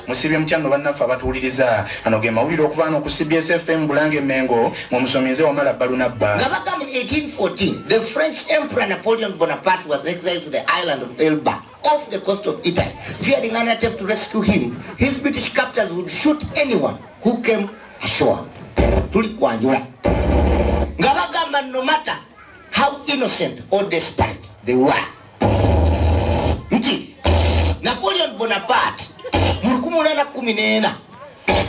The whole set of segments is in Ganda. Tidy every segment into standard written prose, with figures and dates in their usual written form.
Musibye mutya nno bannaffe abatuwuliriza. Ano ge mawulire okuva wano ku CBS FM Bulange Mengo, ng'omusomi nze Wamala Balunabba. Nga bagamba in 1814, the French Emperor Napoleon Bonaparte was exiled to the island of Elba, off the coast of Italy. Fearing an attempt to rescue him, his British captors would shoot anyone who came ashore. Tuli kwanjula. Nga bagamba no matter how innocent or desperate they were. Nti Napoleon Bonaparte mu 1814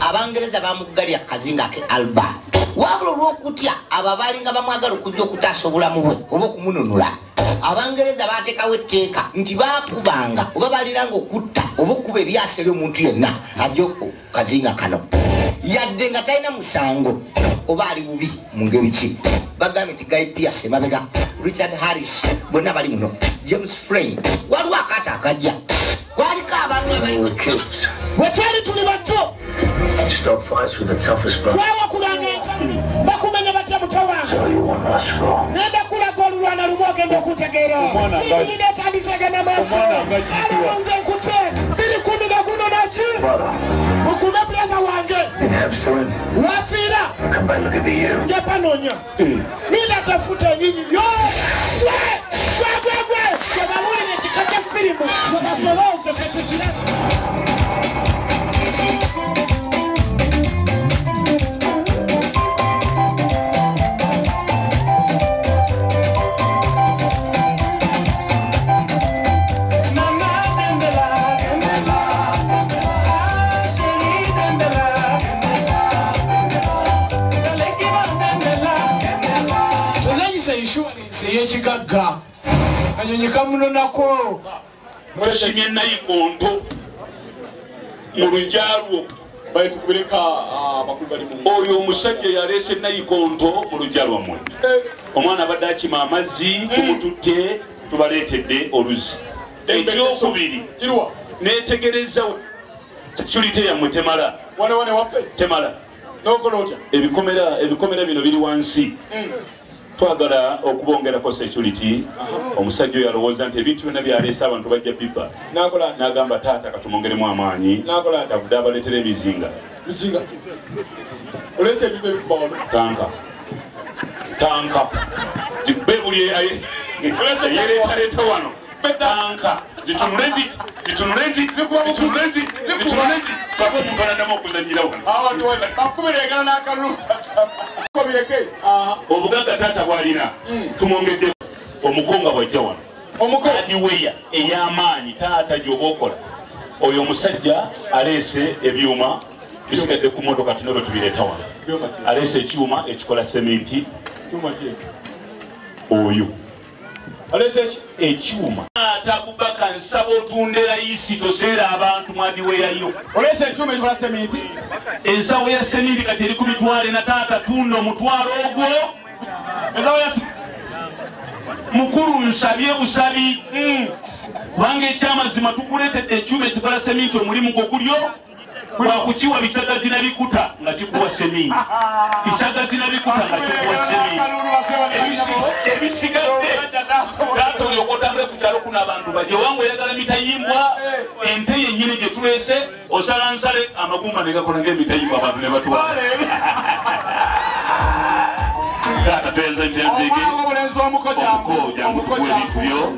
Abangereza bamuggalira kazinga ke Alba. Wabula olw'okutya abo abaalinga bamwagala okujja okutaasa obulamu bwe oba okumununula, Abangereza baateekawo etteeka nti baakubanga oba baaliranga okutta oba okuba ebyasa eri omuntu yenna ajja ku kazinga kano, yadde nga talina musango oba ali bubi mu ngeri ki. Bagambye nti Guy Pearce emabega, Richard Harris bonna bali muno, James Frey, waliwo akaato akajja kwaliko abantu abaliko. Bwe twali tuli bato twawakulanga entalo, bakumenya batya muto wange, ngenda kulaga olulwana lumu ogenda okuntegeera. Firimu etandise egenda maaso, aliwo nze nkute 2010 naki mukume brother wange wafiira japanoonya ninatafuta nyinyi yo gwegwegwe gwebawulire ekika kya firimu gwebasolooze ketukiratu. Insurance ey'ekigagga kanyonyi kamunonako. Mushimye nayikonto mu lujja lwo oyo omusajja yaleese nayikonto mu lujja lwammwe. Omwana abadde akima amazzi tumututte tubaleetedde oluzzi. Ekyokubiri neetegereza security yammwe temala temala. Ebikomera bino biri wansi. Twagala okubongerako security. Omusajja oyo alowooza nti ebintu byonna byaleese abantu bajja bibba, n'agamba taata katumwongeremu amaanyi, tavudde abaleetera emizinga. Tanka tanka zikube buli eyereetaleeta wano, tanka zitunule ziti zitunule ziti zitunule ziti zitunule ziti, baba omuntu alandamu okuzannyira wano. Obugagga taata bw'alina tumwongedde omukonga bw'ajja wano adiweya ey'amaanyi taata gy'oba okola. Oyo omusajja aleese ebyuma bisigadde ku mmotoka tuno bwe tubireeta wano. Aleese ekyuma ekikola seminti oyo ekyuma. Taata Abubaka nsaba otunde layisi toseera abantu mwadiweyayo. Oleese ekyuma ekikola seminti. Ensawo ya seminti kati eri ku mitwalo ena. Taata tunda omutwalo ogwo. Mukulu nsabye busabi kubanga ekyamazima tukuleetedde ekyuma ekikola seminti, omulimu gwo gulyo gwakukiwa bisagazi na bikuta nga kikuwa seminti, bisagazi na bikuta nga kikuwa seminti. Ebisigadde taata olyoka otambule ku kyalo kuno abantu bajje wange oyagala mitayimbwa, ente yennyini gye tuleese osala nsale amagumba ne gakola ng'emitayimbwa abantu ne batwala. Taata tweyanze ntenzege omuko jangu tukuwe ebintu byo.